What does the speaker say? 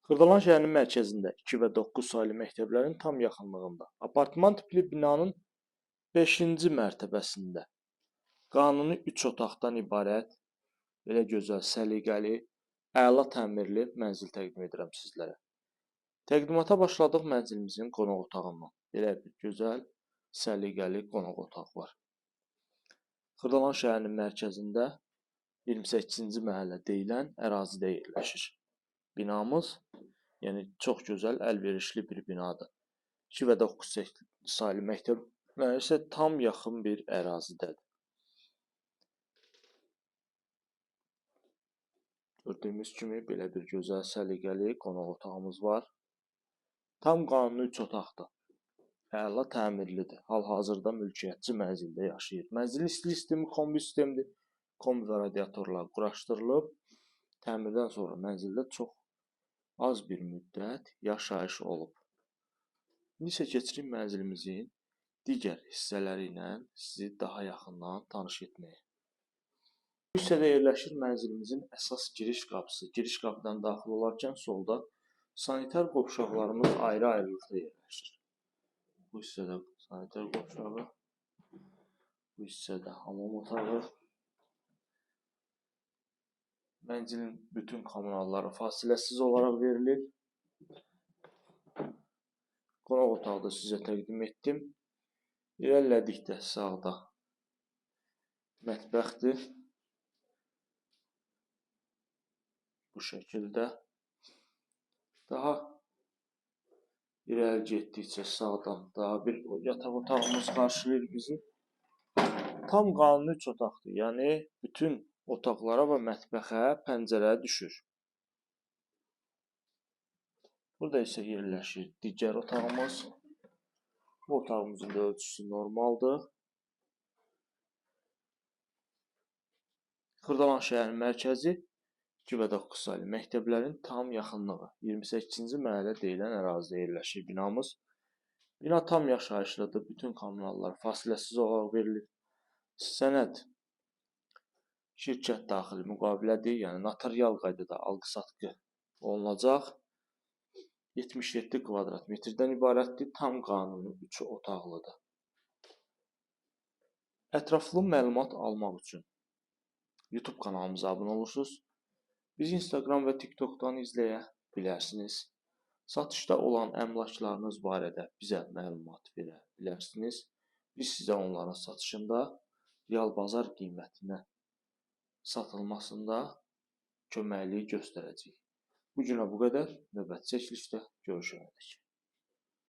Xırdalan şəhərinin mərkəzində 2 və 9 saylı məktəblərin tam yaxınlığında, apartman tipli binanın 5-ci mərtəbəsində qanuni 3 otaqdan ibarət belə gözəl, səliqəli, əla təmirli mənzil təqdim edirəm sizlərə. Təqdimata başladıq mənzilimizin qonaq otağından. Belə bir gözəl, səliqəli qonaq otağı var. Xırdalan şəhərinin mərkəzində 28-ci məhəllə deyilən ərazidə yerləşir. Binamız, yəni çox gözəl, əlverişli bir binadır. 2 və 9 saylı məktəblərə isə tam yaxın bir ərazidədir. Gördüyümüz kimi belə bir gözəl, səliqəli qonaq otağımız var. Tam qanuni 3 otaqdır. Əla təmirlidir. Hal-hazırda mülkiyyətçi mənzildə yaşayır. Mənzilin istilik sistemi kombi sistemdir. Kombi və radiatorlar quraşdırılıb. Təmirdən sonra mənzildə çox az bir müddət yaşayış olub. İndi isə keçirik mənzilimizin digər hissələri ilə sizi daha yaxından tanış etməyə. Bu hissədə yerləşir mənzilimizin əsas giriş qapısı. Giriş qapıdan daxil olarkən solda sanitar qovşaqlarımız ayrı-ayrılıqda yerləşir. Bu hissədə sanitar qovşağı, bu hissədə hamam otağı. Mənzilin bütün kommunalları fasiləsiz olaraq verilir. Qonaq otağı da sizə təqdim etdim. İrəlilədikdə sağda mətbəxdir. Bu şəkildə. Daha irəli getdikcə sağdan daha bir yataq otağımız qarşılayır bizi. Tam qanuni 3 otaqdır. Yəni bütün otaqlara və mətbəxə pəncərə düşür. Burada isə yerləşir digər otağımız. Bu otağımızın da ölçüsü normaldır. Xırdalan şəhərinin mərkəzi 2 və 9 saylı məktəblərin tam yaxınlığı 28-ci məhəllə deyilən ərazidə yerləşir binamız. Bina tam yaşayışlıdır. Bütün kommunallar fasiləsiz olaraq verilir. Sənəd şirkət daxili müqavilədir, yəni notarial qaydada alqı-satqı olunacaq. 77 kvadrat metrdən ibarətdir, tam qanuni 3 otaqlıdır. Ətraflı məlumat almaq üçün YouTube kanalımıza abunə olursunuz. Bizi Instagram və TikTok'dan izləyə bilərsiniz. Satışda olan əmlaklarınız barədə bizə məlumat verə bilərsiniz. Biz sizə onların satışında real bazar qiymətinə satılmasında köməkliyi göstərəcəyik. Bu günə bu qədər. Növbəti çəkilişdə görüşənədək.